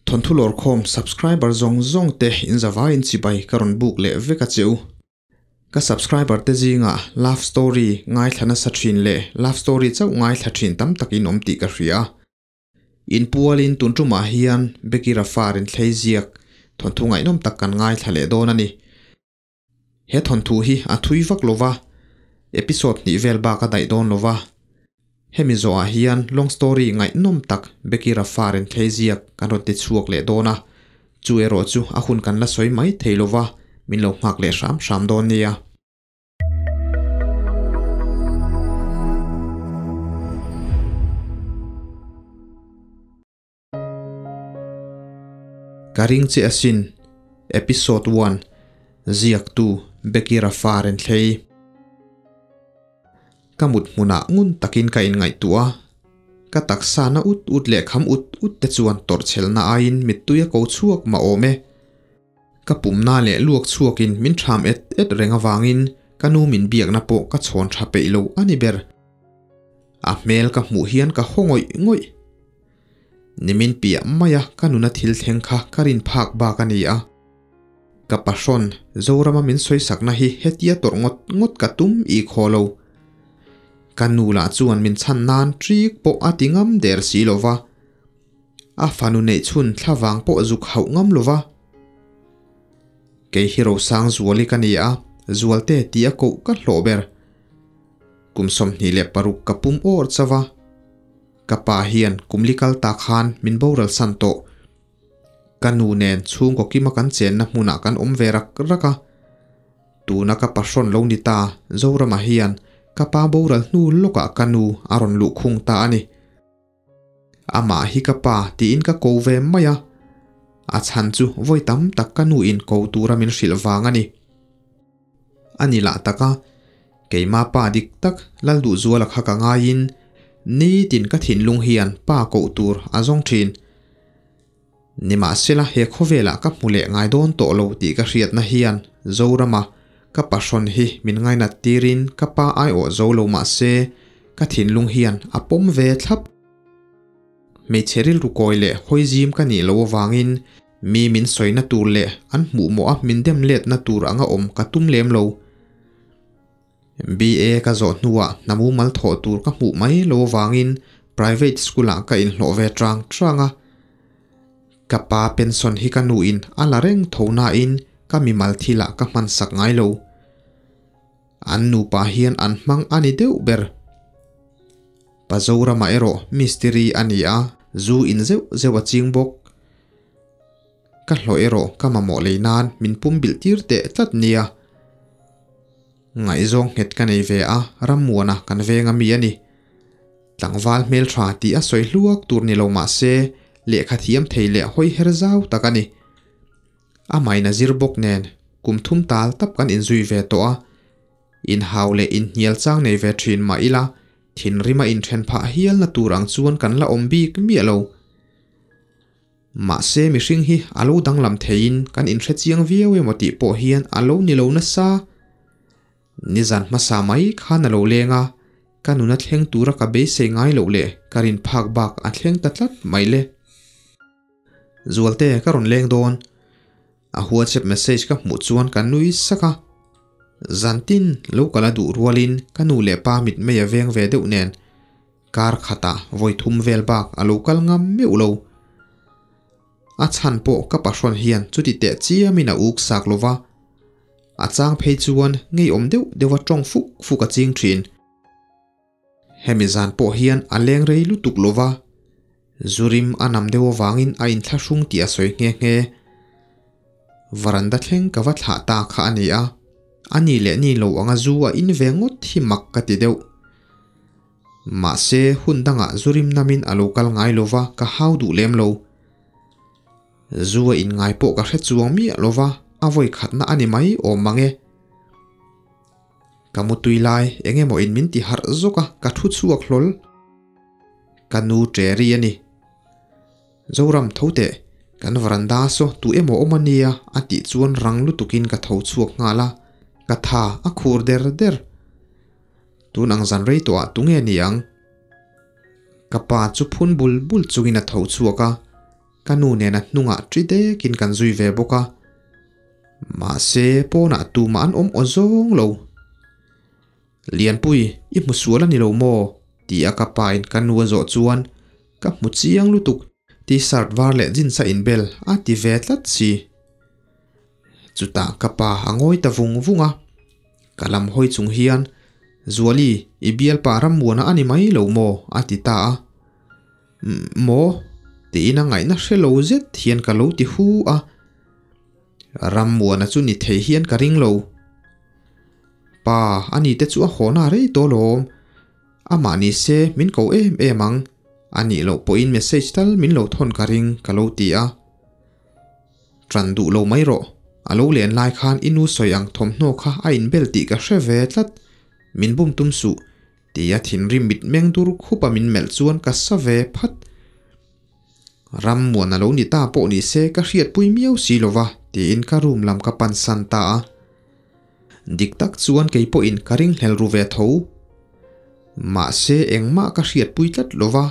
Thawnthu lawrkhawm subscriber zawng zawng te in zavaiin chibai ka rawn buk leh vek a che u. Ka subscriber te zingah love story ngaithla nasa thin leh love story chauh ngaithla thin tam tak in awm tih ka hria. In pualin tun tumah hian Becky Rafarin thlei ziak thawnthu ngaihnawm tak kan ngaithla leh dawn a ni. He thawnthu hi a thui vak lo va, episode hnih vel bak a daih dawn lo va. Hemi zawhah hian long story ngaihnawm tak Becky Rafarin thlei ziak kan rawn ti chhuak leh dawn a, chu erawh chu a hun kan la sawi mai thei lo va, min lo nghak leh hram hram dawn nia. Ka ring che asin, Episode one, Ziaktu Becky Rafa Renthlei. Ka mut hmunah ngun takin ka inngaihtuah a, ka taksa na ut ut leh kham ut ut te chuan tawrhchhelna aiin mittui a ko chhuak mah awm e. Ka pumna leh luak chhuakin min ṭham et et reng avangin ka nu min biakna pawh ka chhawn ṭha peih lo a ni ber. A hmel ka hmuh hian ka haw ngawih ngawih. Nimin piah maia ka nuna thil thleng kha ka rin phak bak a ni a. Ka pahrawn Zorama min sawisakna hi hetia tawrh ngawt ngawt ka tum i khaw lo. Ka nu lah chuan min chhan nan ṭik pawh a ti ngam der si lo va. A fanu neih chhun thlavang pawh zuk hauh ngam lo va. Kei hi Rosangzuali ka ni a, Zualte tih a koh ka hlawh ber. Kum 26 ka pum awr chauh a. Ka pa hian kum li kal ta khan min boral san tawh. Ka nu nen chhungkaw kima kan chenna hmunah kan awm ve rak rak a. Tuna ka pahrawn lo ni ta Zorama hian ka pa boral hnu lawkah ka nu a rawn luh khung ta a ni. Amah hi ka pa tiin ka ko ve mai a, a chhan chu vawi tam tak ka nu in ko tura min hrilh vang a ni. A ni lah tak a, keima pa dik tak Lalduhzuala kha ka ngaiin nitin ka thinlung hian pa koh tur a zawng thin. Nimahsela he khawvelah ka hmu leh ngai dawn tawh lo tih ka hriatna hian Zorama ka pahrawn hi min ngainat tirin ka pa aiawh zo lo mahse ka thinlung hian a pawm ve thlap. Hmeichhe rilru kawi leh hawi zim ka nih loh avangin mi min sawina tur leh an hmuhmawh a min dem letna tur anga awm ka tum lem lo. BA ka zawh hnuah hna mumal thawh tur ka hmuh mai lo avangin private school ah ka inhlawh ve chang chang a. Ka pa pension hi ka nuin a la reng tho nain ka mimal thilah ka hman sak ngai lo. An nupa hian an hmang a ni deuh ber. Pa Zorama erawh mistiri a ni a, zu in zeuh zeuh a ching bawk. Ka hlawh erawh ka mamawh lei nan min pum bilh tir teh tlat nia. Ngaihzawng nghet ka nei ve a, rammuana kan veng a mi a ni. Tlangval hmeltha tih a sawi hluak tur ni lo mah se, lehkha thiam thei leh hawi her zau tak a ni. A maina zir bawk nen kum thum tal tap kan inzui ve tawh a, inhau leh inhnial chang nei ve thin mah ila, thinrima inthen phah hialna tur ang chuan kan la awm bik miah lo. Mahse mihring hi a lo danglam theiin kan inhre chiang viau emaw tih pawh hian a lo ni lo nasa. Nizan hmasa mai khan a lo leng a, ka nuna thleng tura ka beisei ngai loh leh ka rin phak bak a thleng ta tlat mai le. Zualte ka rawn leng dawn. A WhatsApp message ka hmuh chuan ka nui sak a. Zantin lo kal a duh rualin ka nu leh pa mitmei a veng ve deuh nen Kar khatah vawi thum vel bak a lo kal ngam meuh lo. A chhan pawh ka pahrawn hian chuti teh chiamin a uk sak lo va, a chang phei chuan ngeiawm deuh deuha tawng fuk fuk a ching thin. Hemi zan pawh hian a leng rei lutuk lo va, zurim a nam deuh avangin a inthlahrung tih a sawi nghe nghe. Varanda thleng ka va thlah ta kha a ni a, a ni leh ni lo anga zu a in ve ngawt hi mak ka ti deuh. Mahse, hun dangah zu rim namin a lo kal ngai lo va, ka hau duh lem lo. Zu a in ngai pawh ka hre chuang miah lo va, a vawi khatna a ni mai awm mang e. Ka mutui lai eng emaw in min ti harh zawk a, ka thu chhuak hlawl. Ka nu Cherry a ni. Zoram tho teh, kan varanda saw tu emaw awm a nia a tih chuan rang lutukin ka tho chhuak nghal a, ka tha a khur der der. Tun ang zan rei tawhah tunge ni ang? Ka pa chu phun bul bul chungin a tho chhuak a. Ka nu nen a hnungah ṭi dekin kan zui ve bawk a. Mahse, pawnah tumah an awm aw zawng lo. Lianpui, i hmu sual a ni lo maw? ti a ka pa in ka nu a zawh chuan ka hmu chiang lutuk, T-shirt var leh jeans a inbel a ti ve tlat si. Chutah ka pa a ngawi ta vung vung a, ka lam hawi chung hian, Zuali, i bialpa rammuana a ni mai lo maw? a ti ta a. Maw? tiin a ngaihna hre lo zet hian ka lo ti hu a. Rammuana chu ni thei hian ka ring lo. Pa, ani te chu a hawna rei tawh lawm. Amah ni se min ko em em ang. A nih loh pawhin message tal min lo thawn ka ring ka lo ti a. Ṭan duh lo mai rawh. A lo len lai khan i nu sawi ang thawmhnaw kha a inbel tih ka hre ve tlat. Min bum tum suh. Tia thinrim mitmeng dur khup a min melh chuan ka sa ve phat. Rammuan a lo ni ta pawh ni se ka hriatpui miau si lo va tiin ka room lam ka pan san ta a. Dik tak chuan kei pawhin ka ringhlel ru ve tho. Mahse engmah ka hriatpui tlat lo va,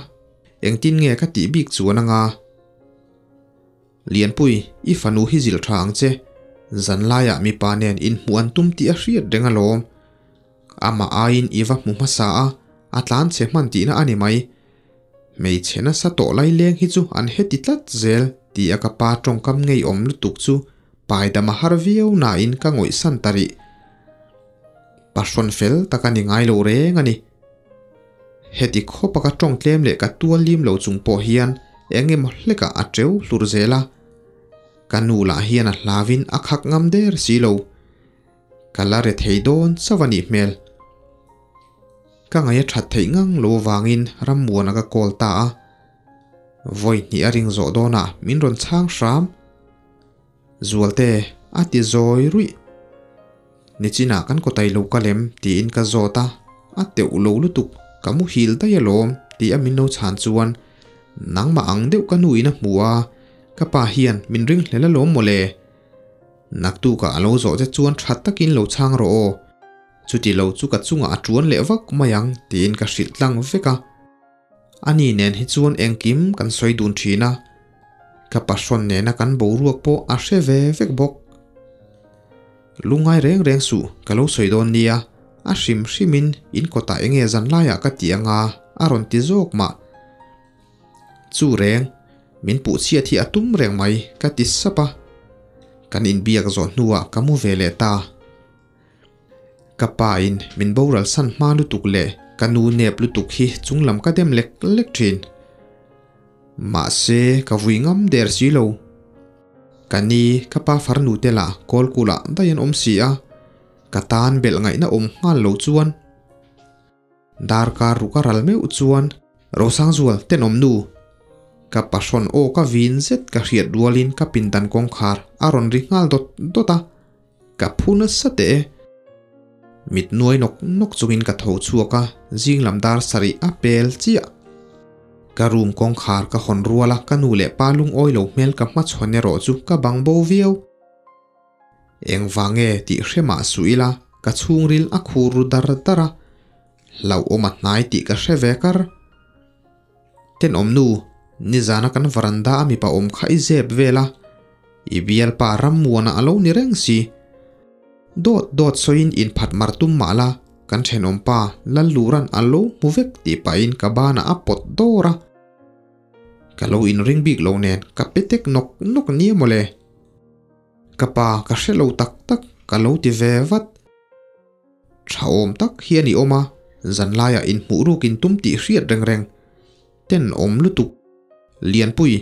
engtin nge ka tih bik chuan anga. Lianpui, i fanu hi zilh tha ang che. Zanlaiah mipa nen inhmuh an tum tih a hriat reng alawm. Amah aiin i va hmu hmasa a, a tlan chhe hman tihna a ni mai. Hmeichhe nasa tawh lai leng hi chu an heti tlat zel tih a ka pa tawngkam ngeiawm lutuk chu paidam a har viau nain ka ngawihsan ta rih. Pahrawn fel tak a ni ngai lo reng a ni. Heti khawpa ka tawng tlem leh ka tual lim lo chung pawh hian eng emaw hlekah a teu hlur zel a. Ka nu lah hian a hlauin a khak ngam der si lo. Ka la re thei dawn chauh a nih hmel. Ka ngaih a that theih ngang lo avangin rammuana ka call ta a. Vawi hnih a ring zawh dawnah min rawn chhang hram. Zualte, a ti zawi ruih. Nichinah kan kawtai lo ka lem tiin ka zawt a, a teuh lo lutuk, ka muhil daih alawm ti a min lo chhan chuan nangmah ang deuh ka nu in a hmu a, ka pa hian min ringhlel alawm mawle. Naktukah a lo zawh che chuan tha takin lo chhang rawh aw, chuti lo chu ka chungah a tuan leh vak mai ang tiin ka hrilh tlang vek a. Ani nen hi chuan engkim kan sawi dun thin a, ka pahrawn nena kan boruak pawh a hre ve vek bawk. Lungngai reng reng suh ka lo sawi dawn nia, a hrim hrimin in kawtah enge zan laiah ka ti anga a rawn ti zawk mah. Chu reng, min puh chhiat hi a tum reng mai ka ti sap a. Kan inbiak zawh hnuah ka mu ve leh ta. Ka pa in min boral san hma lutuk leh ka nu nep lutuk hi chunglam ka dem lek lek thin. Mahse ka vui ngam der si lo. Ka ni ka pa farnu te lah kawlkulah daih an awm si a, ka tan belh ngaihna awm nghal lo chuan. Darkar ruk a ral meuh chuan Rosangzual tenawm nu ka pahrawn aw ka vin zet ka hriat rualin ka pindan kawngkhar a rawn ri nghal dawt dawt a, ka phu nasa teh e. Mit nuai nawk nawk chungin ka tho chhuak a, zing lam dar sarih a pel chiah. Ka room kawngkhar ka hawn rual a, ka nu leh pa lungawi lo hmel ka hmachhawn erawh chu ka bang bo viau. Engvang nge tih hre mah suh ila ka chhungril a khur ru dar dar a, hlauhawm a hnai tih ka hre ve kar. Tenawm nu, nizana kan varanda a mipa awm kha i zep vel a, i bialpa rammuana a lo ni reng si. Dawt dawt sawiin inphat mar tum mah la, kan thenawmpa Lalluran a lo hmu vek tih pahin ka banah a pawt dawr a. Ka lo inring bik lo nen ka pe tek nawk nawk nia mawle. Ka pa ka hre lo tak tak ka lo ti ve vat. Tha awm tak hian i awm a, zanlaiah inhmuh rukin tum tih hriat reng reng. Ten awm lutuk. Lianpui,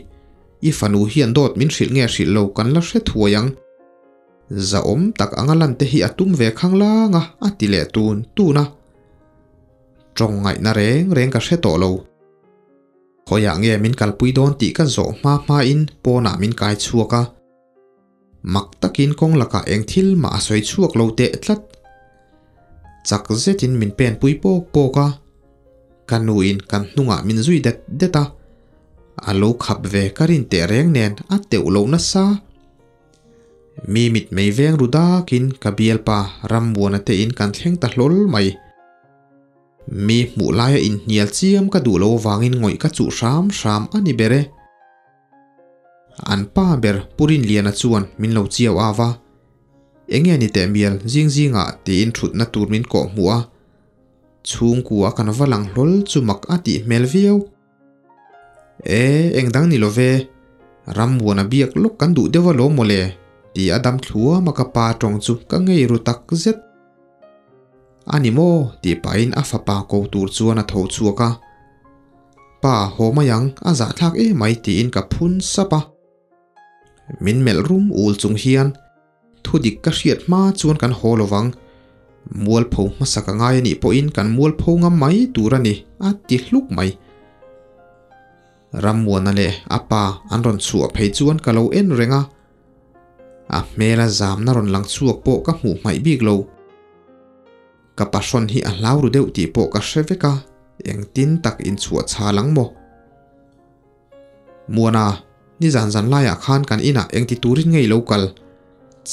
i fanu hian dawt min hrilh nge hrilh lo kan la hre thuai ang. Zahawm tak anga lan te hi a tum ve khang lang a, a ti leh tun tun a. Tawng ngaihna reng reng ka hre tawh lo. Khawiah nge min kalpui dawn tih ka zawh hma hmain pawnah min kai chhuak a. Mak takin kawng lakah eng thil mah a sawi chhuak lo teh tlat. Chak zetin min pen pui pawk pawk a. Ka nuin kan hnungah min zui det det a. A lo khap ve ka rin teh reng nen a teuh lo nasa. Mi mit mei veng ru dakin ka bialpa Rammuana te in kan thleng ta hlawl mai. Mi hmuh laia inhnial chiam ka duh lo vangin ngawih ka chuh hram hram a ni ber e. An pa ber Pu Rinliana chuan min lo chiau av a, Enge ni teh mial zing zingah tiin thutna tur min kawh hmuh a, chhungkua kan va lang hlawl chu mak a tih hmel viau. E, eng dang ni lo ve, Rammuana biak lawk kan duh deuh alawm mawle ti a dam thluam a ka pa tawng chu ka ngei ru tak zet. A ni maw? tih pahin a fapa ko tur chuan a tho chhuak a. Pa, haw mai ang, a zahthlak emai tiin ka phun sap a. Min melh rum ul chung hian Thudik ka hriat hma chuan kan haw lo vang. Mualpho hmasa ka ngai a nih pawhin kan mualpho ngam mai tur a ni, a ti hluk mai. Rammuana leh a pa an rawn chhuah phei chuan ka lo en reng a. A hmela zamna rawn lang chhuak pawh ka hmuh hmaih bik lo. Ka pahrawn hi a hlau ru deuh tih pawh ka hre vek a, engtin tak inchhuah chhal ang maw? Muana, nizan zan laiah khan kan inah engti turin nge i lo kal?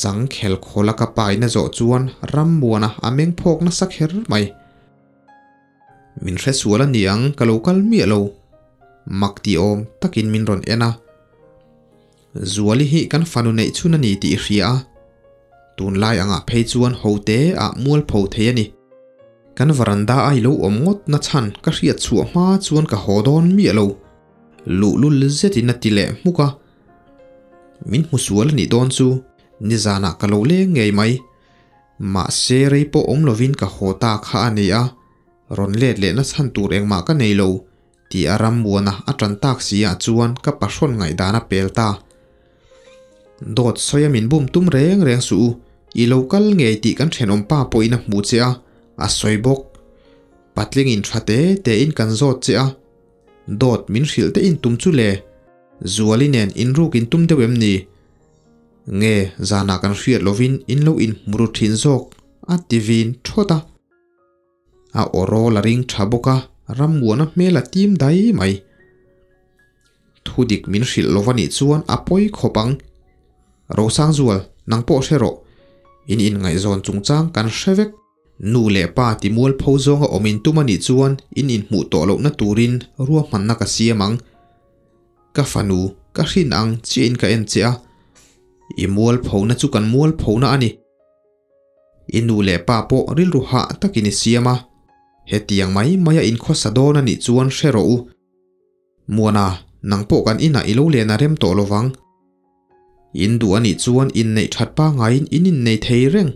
Chang khel khawla ka pa in a zawh chuan Rammuana a meng phawk nasa kher mai. Min hre sual a ni ang, ka lo kal miah lo. Mak ti awm takin min rawn en a. Zuali hi kan fanu neih chhun a ni tih i hria a, tunlai angah phei chuan hote ah mualpho thei a ni. Kan varanda a i lo awm ngawt na chhan ka hriat chhuah hma chuan ka haw dawn miah lo. Luhlul zetin a ti leh hmuk a. Min hmu sual a nih dawn chu nizanah ka lo leng ngei mai. Mahse rei pawh awm lovin ka haw ta kha a ni a, rawn let lehna chhan tur engmah ka nei lo. Ti a rammuana a tan tak si ah chuan ka pahrawn ngaihdan a pel ta. Dawt sawi a min bum tum reng reng suh u, i lo kal ngei tih kan thenawm pa pawhin a hmu che a, a sawi bawk. Patling in tha te te in kan zawt che a, dawt min hrilh te in tum chu le, Zuali nen inruk in tum deuh em ni? Nge zanah kan hriat lovin in lo inhmu ru thin zawk a ti vin thawt a. A aw rawl a ring tha bawk a, rammuana hmel a tim dai mai. Thudik min hrilh lo va nih chuan a pawi khawp ang. Rosangzual, nang pawh hre rawh. In inngaihzawn chungchang kan hre vek. Nu leh pa ti mualpho zawnga awm in tum a nih chuan in inhmuh tawh lohna turin ruahmanna ka siam ang. Ka fanu, ka hrin ang chiahin ka en che a. I mualphona chu kan mualphona a ni. I nu leh pa pawh rilru hah takin i siam a, hetiang mai maia inkhawsa dawn a nih chuan hre rawh u. Muana, nang pawh kan inah i lo len a rem tawh lo vang. In duh a nih chuan inneih that pangaiin in innei thei reng.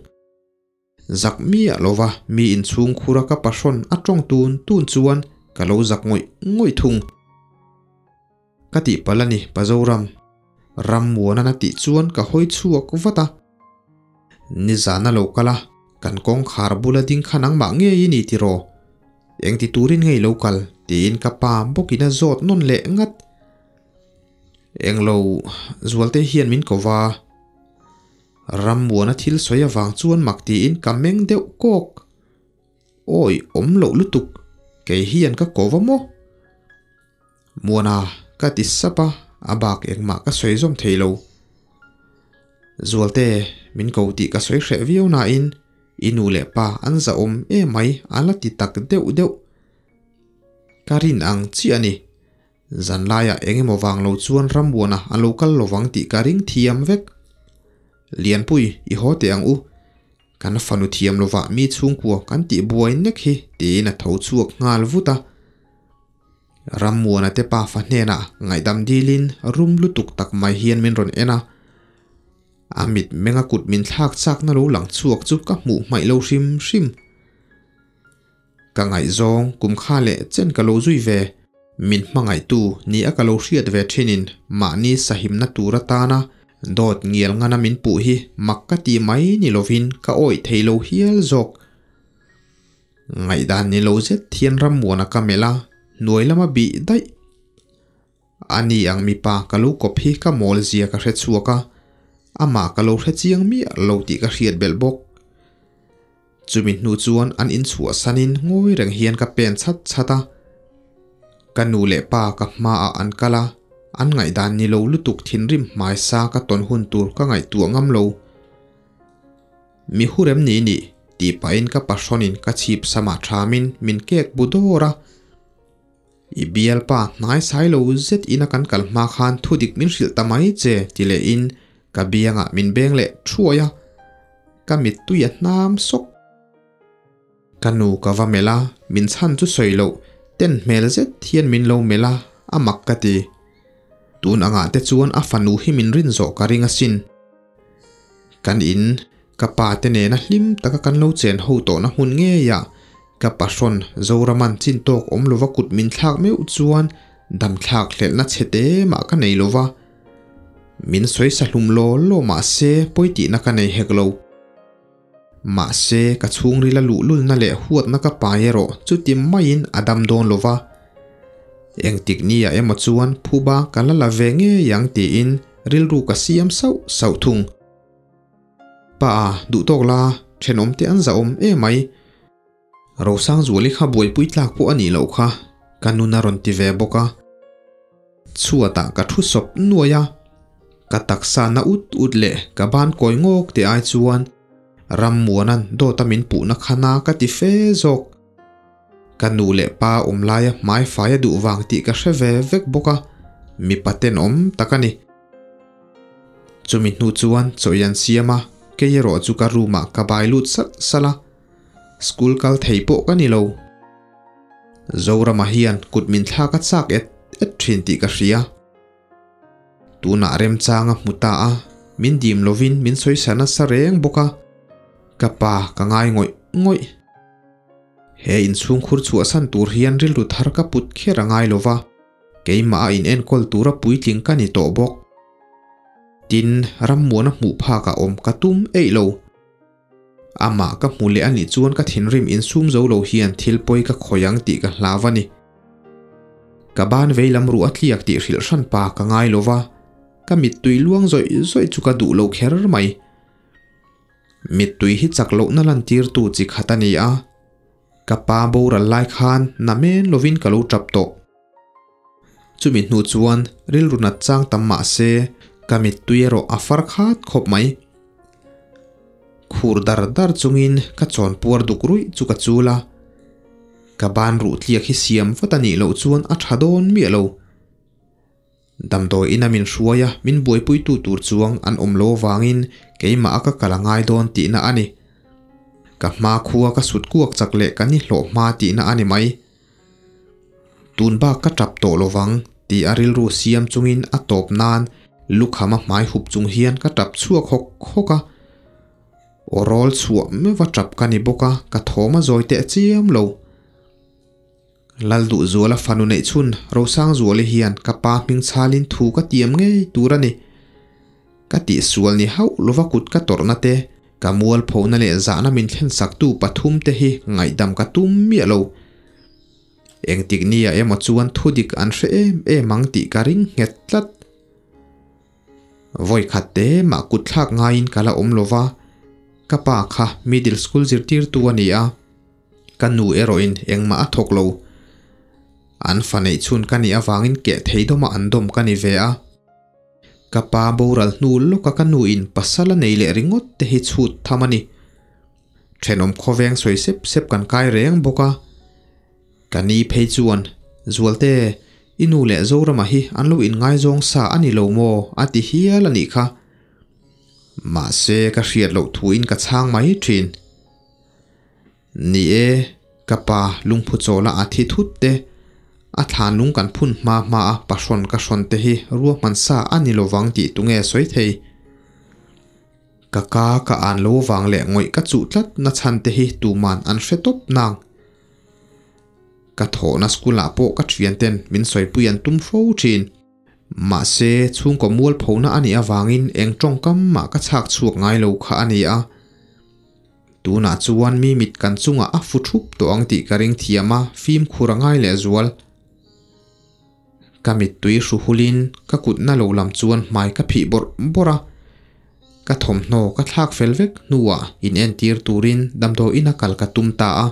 Zak miah lova mi inchhung khura ka pahrawn a tawng tun tun chuan ka lo zak ngawih ngawih thung. Ka tihpalh a ni, Pazoram. Rammuanan a tih chuan ka hawi chhuak vat a. Nizan a lo kal a, kan kawngkhar bula ding kha nangmah ngei i ni tiraw? Engti turin ngei lo kal? tiin ka pa bawkin a zawt nawn leh ngat. Englo, Zualte hian min ko va. Rammuana thil sawi avang chuan mak tiin ka meng deuh kawk. Awi, awm loh lutuk, kei hian ka ko va maw? Muana, ka ti sap a, a bak engmah ka sawi zawm thei lo. Zualte, min ko tih ka sawi hreh viau nain i nu leh pa an zahawm emai a la ti tak deuh deuh. Ka rin ang chiah a ni. Zanlaiah eng emaw vang lo chuan Rambuana a lo kal lovang tih ka ring thiam vek. Lianpui, i haw teh ang u. Kan fanu thiam lovah mi chhungkua kan tih buai nek hi tiin a tho chhuak nghal vut a. Rammuana te pafa hnenah ngaihdam dilin rum lutuk tak mai hian min rawn en a. A mit menga kut min thlak chakna lo lang chhuak chu ka hmuh hmaih lo hrim hrim. Ka ngaihzawng kum kha leh chen ka lo zui ve. Min hmangaihtu ni a ka lo hriat ve thinin mahni sahimna tur atana dawt ngial ngana min puh hi mak ka ti mai ni lovin ka awih thei lo hial zawk. Ngaihdan ni lo zet hian rammuana ka melh a, hnuai lama bih daih. Ani ang mipa ka lo kawp hi ka mawl zia ka hre chhuak a, amah ka lo hre chiang miah lo tih ka hriat belh bawk. Chumi hnu chuan an inchhuah sanin ngawi reng hian ka pen chhat chhat a. Ka nu leh pa ka hmaah an kal a, an ngaihdan ni lo lutuk thinrim hmaisa ka tawn hun tur ka ngaihtuah ngam lo. Mi hurem ni nih, tih pahin ka pahrawnin ka chhip samah thamin min kek bu dawr a. I bialpa hnai sai lo zet ina kan kal hma khan thudik min hrilh ta mai che ti lehin ka biangah min beng leh thuai a, ka mittui a hnam sawk. Ka nu ka va melh a, min chhan chu sawi loh ten hmel zet hian min lo melh a, a mak ka ti. Tun angah te chuan a fanu hi min rin zawh ka ring asin. Kan in, ka pa te nena hlim taka kan lo chen ho tawhna hmun ngeiah ka pahrawn Zoraman chin tawk awm lova kut min thlak meuh chuan dam thlak hlelhna chhe te mah ka nei lova. Min sawi sa hlum law law mah se pawi tihna ka nei hek lo. Mahse ka chhungrila luhlulna leh huatna ka pai erawh chuti maiin a dam dawn lova. Engtik nia emaw chuan phuba ka la la ve ngei ang tiin rilru ka siam sauh sauh thung. Pa a, duh tawk la, thenawm te an zahawm emai. Rosangzuali kha buaipui tlak pawh a nih loh kha, ka nun a rawn ti ve bawk a. Chhuatah ka thu sawp nuai a, ka taksa na ut ut leh ka ban kawi ngawk te ai chuan Rammuana'n dawta min puhna kha na ka ti fe zawk. Ka nu leh pa awm laia hmai fai a duh vang tih ka hre ve vek bawk a, mipa tenawm tak a ni. Chumi hnu chuan chaw i an siam a, kei erawh chu ka room ah ka bai lut salh salh a, school kal thei pawh ka ni lo. Zorama hian kut min thlak a chak et et thin tih ka hria. Tunah remchang a hmu ta a, min dim lovin min sawisa nasa reng bawk a, ka pa ka ngai ngawih ngawih. He inchhungkhur chhuahsan tur hian rilru thar ka put kher a ngai lova, keimah a inenkawl tura puitling ka ni tawh bawk. Tin, rammuana hmuh phakah awm ka tum eih lo. Amah ka hmu leh a nih chuan ka thinrim insum zo lo hian thil pawi ka khawih ang tih ka hlau a ni. Ka ban veilam ruh a tliak tih hrilh hran pa ka ngai lo va, ka mittui luang zawih zawih chu ka duh lo kher mai. Mittui hi chak lohna lantirtu chi khat a ni a, ka pa boral lai khan na men lovin ka lo tap tawh. Chumi hnu chuan rilru nat chang tam mah se ka mittui erawh a far khat khawp mai. Khur dar dar chungin ka chawn puar duk ruih chu ka chul a, ka ban ruh tliak hi siam vat a nih loh chuan a tha dawn miah lo. Damdawi ina min hruai a, min buaipuitu tur chuang an awm lo avangin keimah a ka kal a ngai dawn tihna a ni. Ka hma khua ka sut kuak chak leh ka ni hlawh hma tihna a ni mai. Tun bak ka tap tawh lovang tih a rilru siam chungin a tawp nan lukham a hmai hup chung hian ka tap chhuak hawk hawk a. Aw rawl chhuah meuh a tap ka ni bawk a, ka thawm a zawi teh chiam lo. Lalduhzuala fanu neih chhun Rosangzuali hian ka pa hming chhalin thu ka tiam ngei tur a ni. Ka tihsual ni hauh lova kut ka tawrhna te, ka mualphona leh zahna min thlensaktu pathum te hi ngaihdam ka tum miah lo. Engtik nia emaw chuan thudik an hre em em ang tih ka ring nghet tlat. Vawi khat te mah kut thlak ngaiin ka la awm lova, ka pa kha middle school zirtirtu a ni a, ka nu erawhin engmah a thawk lo. An fa neih chhun ka nih avangin keh thei dawma an dawm ka ni ve a. Ka pa boral hnu lawka ka nu in pasal a nei leh ringawt te hi chhut tham a ni. Thenawm khawveng sawi sep sep kan kai reng bawk a. Ka ni phei chuan, Zualte, i nu leh Zorama hi an lo inngaizawng sa a ni lo maw? a ti hial a nih kha. Mahse ka hriat loh thuin ka chhang mai thin. Ni e, ka pa lungphu chawla a thi thut te, a thlan lung kan phun hma hma a pahrawn ka hrawn te hi ruahman sa a ni lovang tih tunge sawi thei. Ka ka ka an lo vang leh ngawih ka chuh tlat na chhan te hi tuman an hre tawp nang. Ka thawhna school ah pawh ka thian ten min sawipui an tum fo thin. Mahse, chhungkaw mualphona a nih avangin eng tawngkam mah ka chhak chhuak ngai lo kha a ni a. Tunah chuan mi mit kan chungah a fu thup tawh ang tih ka ring thiam a, fimkhur a ngai leh zual. Ka mittui hru hulin ka kutna lo lam chuan hmai ka phih bawrh bawrh a, ka thawmhnaw ka thlak fel vek hnuah in entir turin damdawiin a kal ka tum ta a.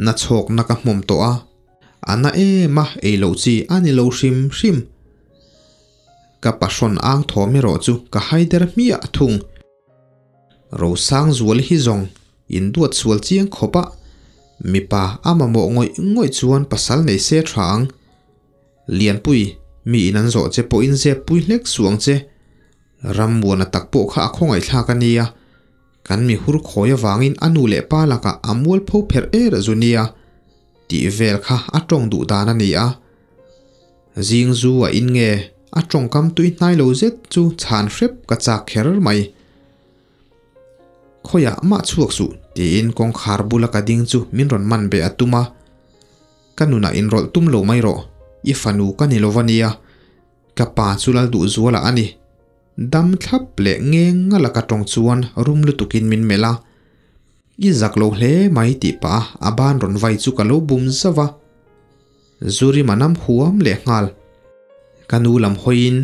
Na chhawkna ka hmawm tawh a, a na em a ei loh chi a ni lo hrim hrim. Ka pahrawn ang thawm erawh chu ka haider hmiah thung. Rosangzuali hi zawng in duat sual chiang khawp a, Mipa a mamawh ngawih ngawih chuan pasal nei se tha ang. Lianpui, mi in an zawh che pawhin zep pui hlek suh ang che. Rammuana tak pawh kha a khawngaihthlak a nia. Kan mi hur khawi avangin a nu leh pa lakah a mualpho pherh er zu nia. Tih vel kha a tawng duh dan a ni a. Zing zu a in nge a tawngkam tui hnai lo zet chu chhan hrep ka chak kher mai. Khawiah mah chhuak suh tiin kawngkhar bula ka ding chu min rawn man be a tum a. Ka nunah inrawlh tum lo mai rawh, i fanu ka ni lo va nia. Ka pa chu lal duh zualah a ni. Dam thlap leh ngeng nga laka tawng chuan rum lutukin min melh a. I zak lo hle mai tih pah a a ban rawn vai chu ka lo bum zauh a. Zurima nam huam leh nghal. Ka nu lam hawiin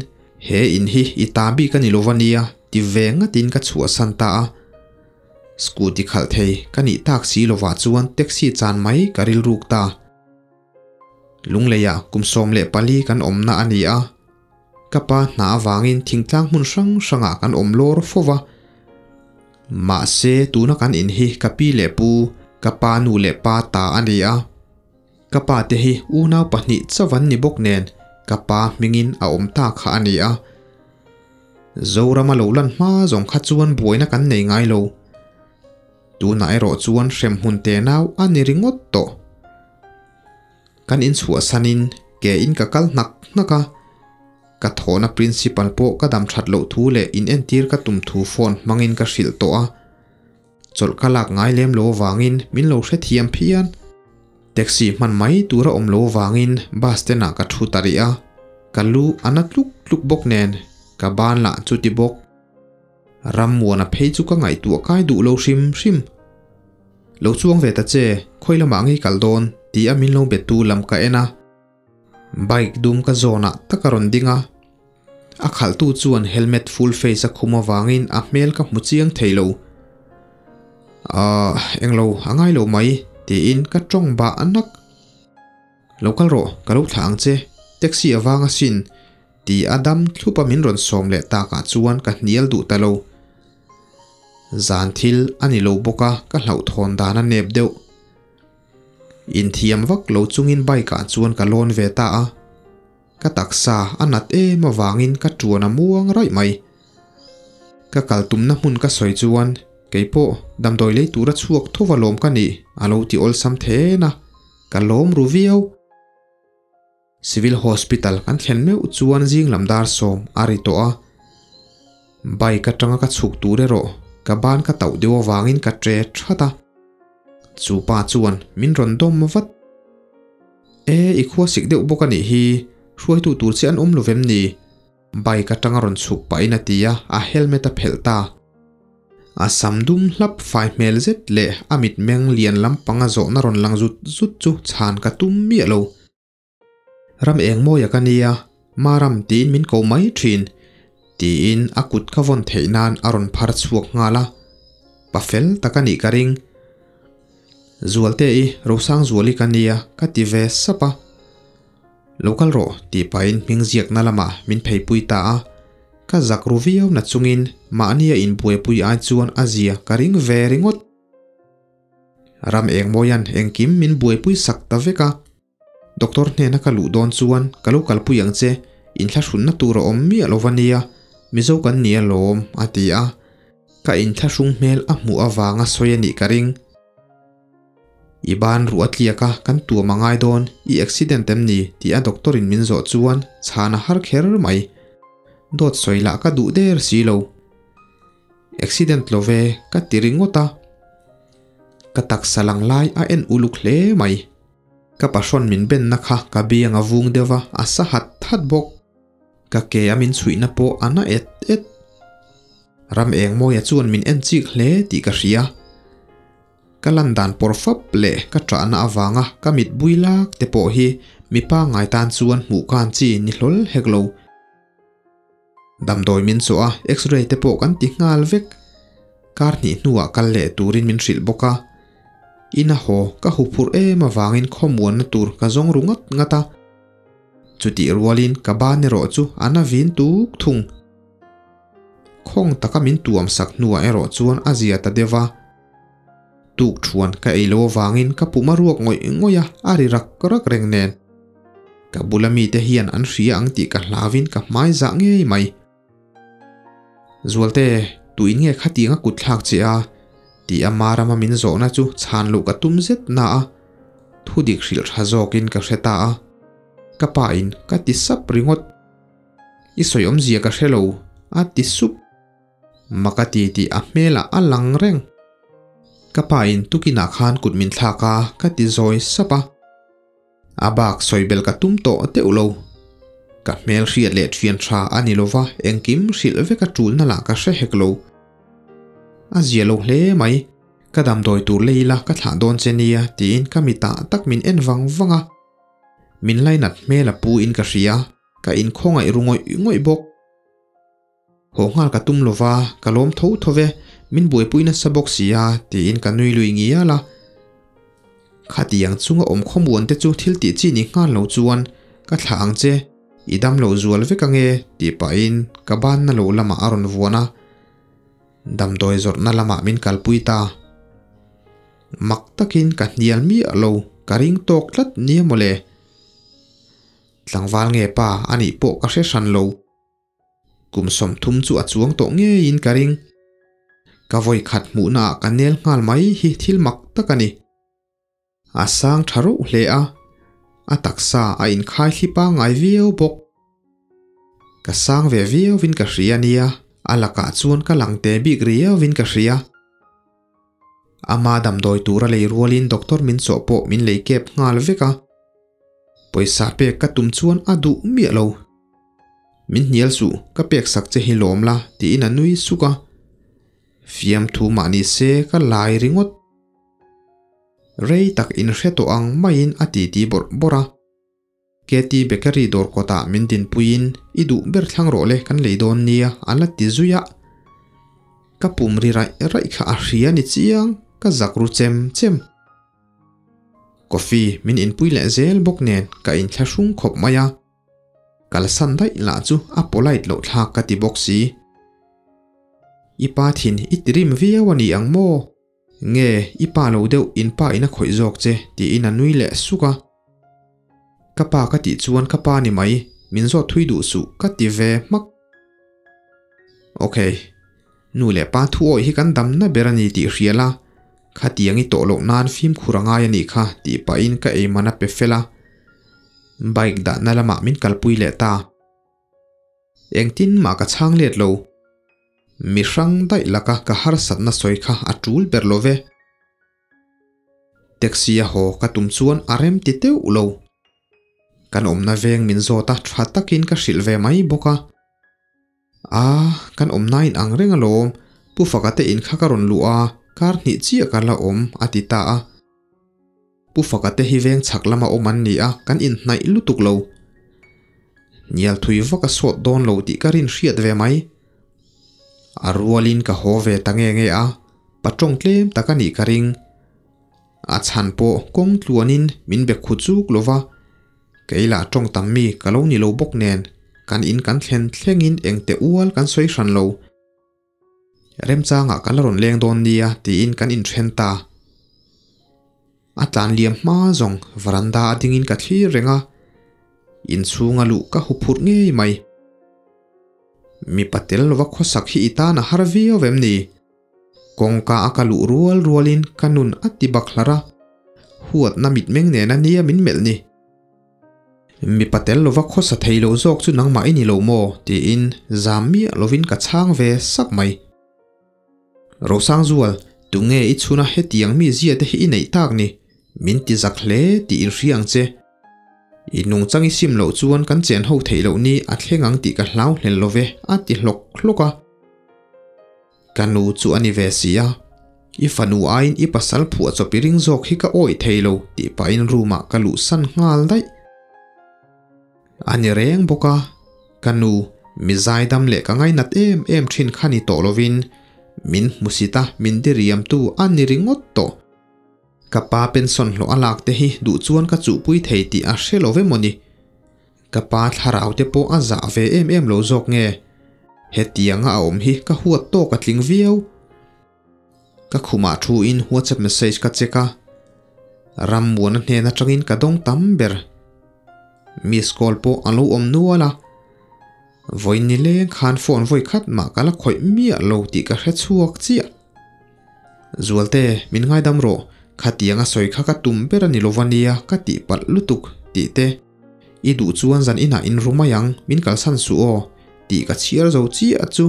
he in hi i ta bik a ni lo va nia ti ve ngatin ka chhuahsan ta a. Scooty khalh thei ka nih tak si lovah chuan taxi chan mai ka rilruk ta. Lungleiah kum 14 kan awmna a ni a. Ka pa hna avangin thingtlang hmun hrang hrangah kan awm lawr fo va. Mahse tuna kan in hi ka pi leh pu, ka pa nu leh pa ta a ni a. Ka pa te hi unau pahnih chauh an ni bawk nen ka pa hmingin a awm ta kha a ni a. Zorama lo lan hma zawng kha chuan buaina kan nei ngai lo. Tunah erawh chuan hremhmun tenau a ni ringawt tawh. Kan inchhuahsanin ke in ka kal hnak hnak a, ka thawhna principal pawh ka dam that loh thu leh inentir ka tum thu phone hmangin ka hrilh tawh a. Chawlh ka lak ngai lem lo avangin min lo hrethiam phian. Taxi hman mai tur a awm lo avangin bus stand ah ka thu ta rih a, ka lu a na tluk tluk bawk nen ka ban lah chuti bawk. Rammuana phei chu ka ngaihtuah kai duh lo hrim hrim. Lo chuang ve ta che, khawi lamah ngei kal dawn? ti a min lo be tu lam ka en a. Bike dum ka zawnah tak a rawn ding a. A khalhtu chuan helmet full face a khum avangin a hmel ka hmu chiang thei lo. Ahh, englo a ngai lo mai, tiin ka tawng bah nak. Lo kal rawh, ka lo thlah ang che, taxi avang asin, ti a dam thlup a min rawn sawm leh takah chuan ka hnial duh ta lo. Zan thil a ni lo bawk a, ka hlauhthawn dan a nep deuh. Inthiam vak lo chungin bike ah chuan ka lawn ve ta a. Ka taksa a nat em avangin ka tuan a muang raih mai. Ka kal tumna hmun ka sawi chuan keipawh damdawi lei tura chhuak tho va lawm ka nih a lo ti awlsam then a, ka lawm ru viau. Civil Hospital kan thlen meuh chuan zing lam dar sawm a ri tawh a. Bike atanga ka chhuk tur erawh ka ban ka tauh deuh avangin ka tre that a. Chu pa chuan min rawn dawm vat. E, i khua sik deuh bawk a nih hi, hruaitu tur che an awm lo vem ni? Bike atanga rawn chhuk pahin a ti a, a helmet a phelh ta. A sam dum hlap fai hmel zet leh a mitmeng lian lampanga zawhna rawn lang zut zut chu chhan ka tum miah lo. Ram eng mawia ka nia, Maram tiin min ko mai thin, tiin a kut ka vawn theih nan a rawn phar chhuak nghal a, pa fel tak a nih ka ring. Zualte i Rosangzuali ka nia ka ti ve sap a. Lo kal rawh tih pahin hming ziakna lamah min pheipui ta a, ka zak ru viau na chungin mahnia inbuaipui ai chuan a zia ka ring ve ringawt. Ram Engmawia'n engkim min buaipui sak ta vek a, doctor hnena ka luh dawn chuan ka lo kalpui ang che, inthlahrunna tur a awm miah lo va nia, Mizo kan ni alawm a ti a, ka inthlahrung hmel a hmuh avanga sawi a nih ka ring. I ban ruh a tliak a, kan tuam a ngai dawn, i accident em ni? tih a doctor in min zawh chuan chhan a har kher mai. Dawt sawi lah ka duh der si lo. Accident lo ve, ka ti ringawt a. Ka taksa lang lai a en uluk hle mai. Ka pahrawn min benna kha ka biang a vung deuh va, a sa hat hat bawk. Ka ke a min chhuihna pawh a na et et. Ram Engmawia chuan min en chik hle tih ka hria. Ka lan dan pawr fap leh ka ṭahna avanga ka mit bui lak te pawh hi mipa ngai tan chuan hmuh khan chi ni hlawl hek lo. Damdawi min chawh a, x-ray te pawh kan ti nghal vek. Kar hnih hnuah kal leh turin min hrilh bawk a. Ina haw ka huphurh em avangin khawmuanna tur ka zawng ru ngat ngat a. Chutih rualin ka ban erawh chu a na vin tuk thung. Khawng taka min tuam sak hnuah erawh chuan a zia ta deuh a. Tuk thuan ka ei lo avangin ka pum a ruak ngawih ngawih a, a ri rak rak reng nen. Ka bula mite hian an hria ang tih ka hlauvin ka hmai zah ngei mai. Zualte, tuin nge khatiang a kut thlak che a? Tih a Marama min zawhna chu chhan luh ka tum zet na a, thudik hrilh tha zawkin ka hre ta a. Ka pa in ka ti sap ringawt. I sawi awmzia ka hre lo, a ti sup. Mak a ti tih a hmelah a lang reng. Ka pa in tukinah khan kut min thlak a, ka ti zawi sap a. A bak sawi bel ka tum tawh deuh lo. Ka hmel hriat leh thian tha a ni lova, engkim hrilh vek a tulna lah ka hre hek lo. A zia lo hle mai, ka damdawi tur lei ila ka thlah dawn che nia tiin ka mitah tak min en vang vang a. Min lainat hmel a pu in ka hria, ka inkhawngaih ru ngawih ngawih bawk. Haw nghal ka tum lova, ka lawm tho tho ve, min buaipui nasa bawk si a, tiin ka nui lui ngial a. Khatiang chunga awm khawmuan te chu thil tih chi ni nghal lo chuan ka thlah ang che, i dam lo zual vek ange, tih pahin ka banna lo lamah a rawn vuan a. Damdawi zawrhna lamah min kalpui ta. Mak takin ka hnial miah lo, ka ring tawk tlat nia mawle. Tlangval nge pa anih pawh ka hre hran lo. Kum 30 chu a chuang tawh ngeiin ka ring. Ka vawi khat hmuhna ah ka nel nghal mai hi thil mak tak a ni. A sang tha reuh hle a, a taksa a inkhai thli pangngai viau bawk. Ka sang ve viauin ka hria nia, a lakah chuan ka lang te bik riauin ka hria. Ama damdawi tura lei rualin doctor min chawh pawh min lei kep nghal vek a. Pawisa pek ka tum chuan a duh miah lo. Min hnial suh, ka pek sak che hi lawm la, tiin a nui suk a. Fiamthu mah ni se ka lai ringawt. Rei tak inhre tawh ang maiin a titi bawrh bawrh a. KT Bakery dawr kawtah min dinpuiin i duh ber thlang rawh le kan lei dawn nia a la ti zui a. Ka pum ri raih raih kha a hria ni chiang, ka zak ru chem chem. Coffee min inpui leh zel bawk nen ka inthlahrung khawp mai a. Kalsan daih lah chu a polite loh thlak ka ti bawk si. I pa thin i ti rim viau a ni ang maw? Nge i pa lo deuh in pa in a khawih zawk che tiin a nui leh suk a. Ka pa ka tih chuan ka pa ni mai, min zawt thui duh suh ka ti ve hmak. Ok. Nu leh pa thu awih hi kan damna ber a ni tih hria la, khatiang i tawh loh nan fimkhur a ngai a nih kha tih pahin ka eiman a pe fel a. Bike dahna lamah min kalpui leh ta. Engtin mah ka chhang let lo. Mi hrang daih laka ka harsatna sawi kha a tul ber lo ve. Taxi a haw ka tum chuan a rem ti teuh lo. Kan awmna veng min zawt a tha takin ka hrilh ve mai bawk a. A, kan awmna in ang reng alawm, Pu Faka te in kha ka rawn luh a, kar hnih chiah ka la awm, a ti ta a. Pu Faka te hi veng chhak lama awm an ni a, kan inhnaih lutuk lo. Hnial thui vak a sawt dawn lo tih ka rin hriat ve mai. A rualin ka haw ve ta nge nge a, patawng tlem tak a nih ka ring. A chhan pawh kawng tluanin min be khu chuk lo va, kei lah tawng tam mi ka lo ni lo bawk nen kan in kan thlen thlengin engte ual kan sawi hran lo. Remchangah ka la rawn leng dawn nia tiin kan inthen ta. A tlan liam hma zawng veranda a dingin ka thlir reng a, inchhunga luh ka hu phurh ngei mai. Mipa tel lova khawsak hi i tan a har viau em ni? Kawngka a ka luh rual rualin ka nun a ti bak hlar a, huatna mitmeng nen a nia min melh ni. Mipa tel lova khawsa thei lo zawk chu nangmah i ni lo maw? tiin zam miah lovin ka chhang ve sak mai. Rosangzual, tunge i chhuna hetiang mi zia te hi i neih tak ni? Min ti zak hle tih in hria ang che. I nungchang i sim loh chuan kan chen ho theih loh ni a thleng ang tih ka hlau hlel lo ve, a ti hlawk hlawk a. Ka nu chu a ni ve si a, i fanu aiin i pasal phuah chawp i ring zawk hi ka awih thei lo tih pahin room ah ka luhsan nghal daih. A ni reng bawk a, ka nu mi zaidam leh ka ngainat em em thin kha ni tawh lovin min hmusit a min diriamtu a ni ringawt tawh. Ka pa pension hlawh a lak te hi duh chuan ka chuhpui thei tih a hre lo ve mawni. Ka pa thlarau te pawh a zah ve em em lo zawk nge? Hetianga a awm hi ka huat tawk a tling viau. Ka khumah thu in WhatsApp message ka check a, Rammuana hnen atangin ka dawng tam ber. Miss call pawh a lo awm nual a, vawiin ni leng khan phone vawi khat mah ka la khawih miah lo tih ka hre chhuak chiah. Zualte, min ngaidam rawh, khatianga sawi kha ka tum ber a ni lo va nia ka tih palh lutuk tih te. I duh chuan zan inah in ru mai ang, min kalsan suh aw tih ka chhiar zo chiah chu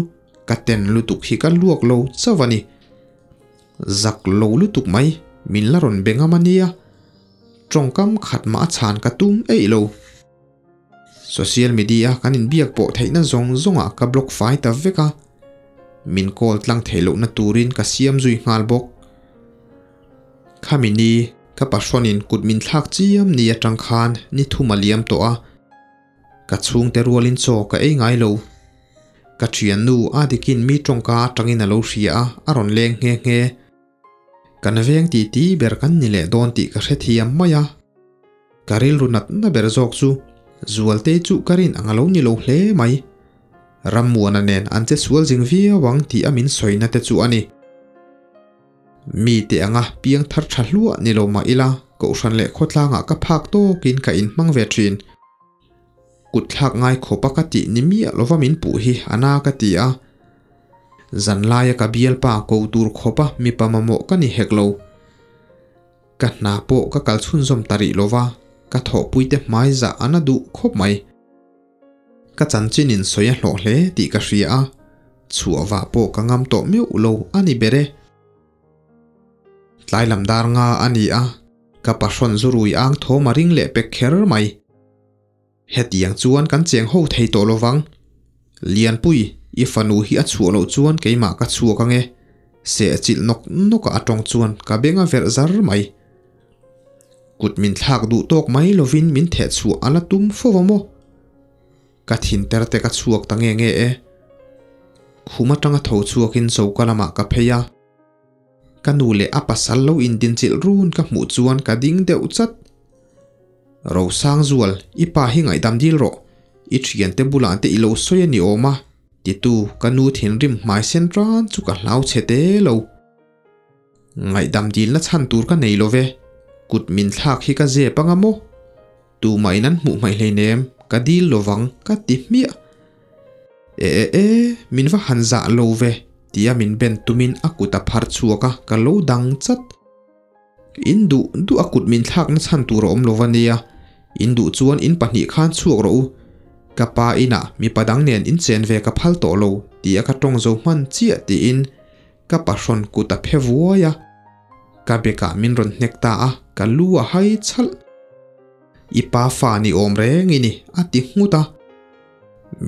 ka ten lutuk hi ka luak lo chauh a ni. Zak lo lutuk mai, min la rawn be ngam a nia. Tawngkam khat mah a chhan ka tum eih lo. Social media kan inbiak pawh theihna zawng zawngah ka block fai ta vek a, min call tlang theih lohna turin ka siam zui nghal bawk. Khami ni ka pahrawnin kut min thlak chiam ni atang khan ni thum a liam tawh a, ka chhungte rualin chaw ka ei ngai lo. Ka thiannu a dikin mi tawngka atangin a lo hria a, a rawn leng nghe nghe. Kan veng titi ber kan ni leh dawn tih ka hrethiam mai a. Ka rilru natna ber zawk chu Zualtei chu ka rin ang a lo ni lo hle mai. Rammuana nen an che sual zing viau ang tih a min sawina te chu a ni. Mi te anga piang thar tha hluah ni lo mah ila Kohhran leh khawtlangah ka phak tawkin ka inhmang ve thin. Kut thlak ngai khawpa ka tih ni miah lova min puh hi a na ka ti a. Zanlaia ka bialpa ko tur khawpa mipa mamawh ka ni hek lo. Ka hna pawh ka kal chhunzawm ta rih lova, ka thawhpuite hmai zah a na duh khawp mai. Ka chanchin in sawi a hlawh hle tih ka hria a, chhuah vah pawh ka ngam tawh meuh lo a ni ber e. Tlai lam dar nga a ni a, ka pahrawn zu rui ang thawm a ring leh pek kher mai. Hetiang chuan kan cheng ho thei tawh lo vang. Lianpui, i fanu hi a chhuah loh chuan keimah ka chhuak ang e. Seh chilh nawk nawk a a tawng chuan ka beng a verh zar mai. Kut min thlak duh tawk mai lovin min theh chhuah a la tum fo va maw? Ka thin ter te ka chhuak ta nge nge e. Khum atanga tho chhuakin choka lamah ka phei a. Ka nu leh a pasal lo indinchilh run ka hmuh chuan ka ding deuh chat. Rosangzual, i pa hi ngaihdam dil rawh. I thiante bulah te i lo sawi a ni awm a, titu ka nu thinrim hmai sen ran chu ka hlau chhe te lo. Ngaihdam dilna chhan tur ka nei lo ve, kut min thlak hi ka zep anga maw? Tumah in an hmuh hmaih hleinem, ka dil lovang ka ti hmiah. E e e, min va han zah lo ve, tia min ben tumin a kut a phar chhuak a, ka lo dang chat. In duh duh a kut min thlakna chhan tur a awm lo va nia, in duh chuan in pahnih khan chhuak rawh u. Ka pa inah mipa dang nen in chen ve ka phal tawh lo, tia ka tawng zo hman chiah tiin Ka pahrawn kut a phe vuai a, ka bekah min rawn hnek ta a, ka lu a hai chhalh. I pa fa ni awm reng i ni, a ti nghut a.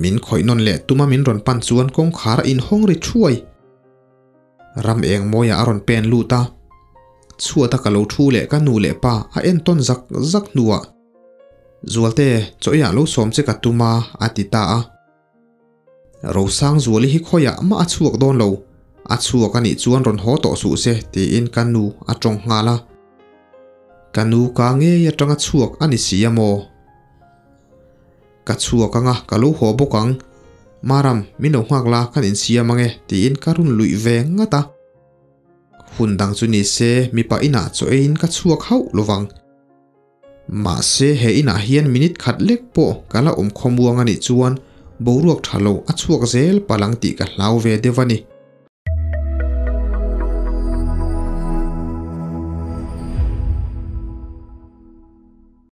Min khawih nawn leh tuma min rawn pan chuan kawngkhar a inhawng ri thuai. Ram eng mawiah a rawn pen lut a, chhuata ka lo thu leh ka nu leh pa a entawn zak zak hnuah, Zualte, chaw eiah lo sawm che ka tum a, a ti ta a. Rosangzuali hi khawiah mah a chhuak dawn lo, a chhuak a nih chuan rawn haw tawh suh se tiin ka nu a tawng nghal a. Ka nu ka ngei atanga chhuak a ni si a maw? Ka chhuak anga ka lo haw bawk ang, Maram min lo nghak la kan insiam ange tiin ka run luih ve ngat a. Hun dang chu ni se mipa inah chaw eiin ka chhuak hauh lovang. Mahse he inah hian minute khat lek pawh ka la awm khawmuang a nih chuan boruak tha lo a chhuak zel palang tih ka hlau ve deuh a ni.